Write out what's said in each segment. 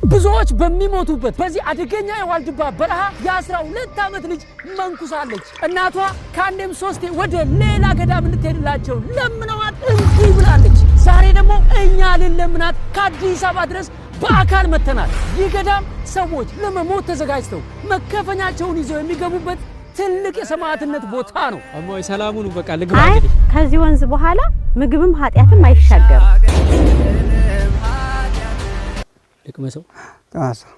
ብዙዎች በሚሞቱበት በዚህ አደገኛ የዋልድባ በረሃ የ12 ዓመት ልጅ መንኩሳለች። እናቷ ከአንዴም ሶስቴ ወደ ሌላ ገዳም እንድትሄድላቸው ለምነዋት እምቢ ብላለች። ዛሬ ደግሞ እኛ ልንለምናት ከአዲስ አበባ ድረስ በአካል መጥተናል። ይህ ገዳም ሰዎች ለመሞት ተዘጋጅተው መከፈኛቸውን ይዘው የሚገቡበት ትልቅ የሰማዕትነት ቦታ ነው። እማዬ ሰላሙን በቃ ልግባ። አይ፣ እንግዲህ ከዚህ ወንዝ በኋላ ምግብም ኃጢአትም አይሻገርም። ልቅመሰው። ቅመሰው።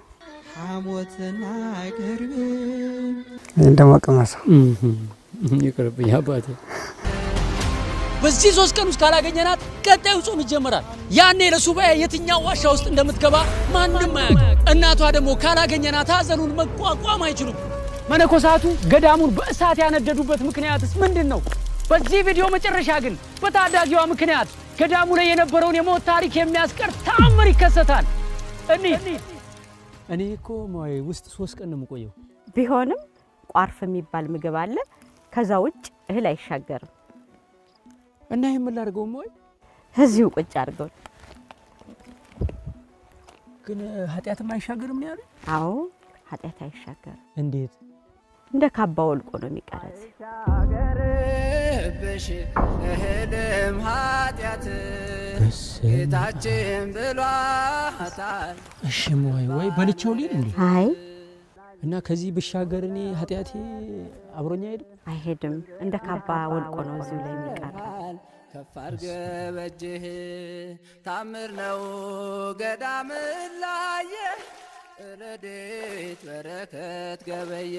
ይህን ደግሞ ቅመሰው። ይቅርብኝ አባቴ። በዚህ 3 ቀን ውስጥ ካላገኘናት ቀጣዩ ጾም ይጀመራል። ያኔ ለሱባኤ የትኛው ዋሻ ውስጥ እንደምትገባ ማንም አያውቅም። እናቷ ደግሞ ካላገኘናት ሐዘኑን መቋቋም አይችሉም። መነኮሳቱ ገዳሙን በእሳት ያነደዱበት ምክንያትስ ምንድን ነው? በዚህ ቪዲዮ መጨረሻ ግን በታዳጊዋ ምክንያት ገዳሙ ላይ የነበረውን የሞት ታሪክ የሚያስቀር ተአምር ይከሰታል። እኔ እኮ ውስጥ 3 ቀን ነው የምቆየው። ቢሆንም ቋርፍ የሚባል ምግብ አለ። ከዛ ውጭ እህል አይሻገርም። እና ይህ ምን ላድርገው እማዬ? እዚሁ ቁጭ አድርገው። ግን ኃጢአትም አይሻገርም ነው ያሉኝ። አዎ፣ ኃጢአት አይሻገርም። እንዴት? እንደ ካባ ወልቆ ነው የሚቀረጽ። አይሻገርብሽ እህልም ኃጢአት ጌታችን ብሏታል። እሺ እማዬ፣ ወይ በልቼው ልሂድ እንዴ? አይ። እና ከዚህ ብሻገር እኔ ኃጢአቴ አብሮኛ አይሄድም? አይሄድም። እንደ ካባ ወልቆ ነው እዚሁ ላይ የሚቀረው። ከፍ አድርገህ በእጅህ ታምር ነው ገዳም ላየ ረድኤት በረከት ገበየ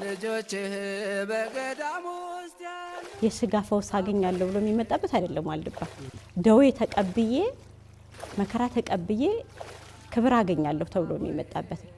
ልጆችህ በገዳም ውስጥ ያሉ የስጋ ፈውስ አገኛለሁ ብሎ የሚመጣበት አይደለም። ዋልድባ ደዌ ተቀብዬ፣ መከራ ተቀብዬ ክብር አገኛለሁ ተብሎ የሚመጣበት ነው።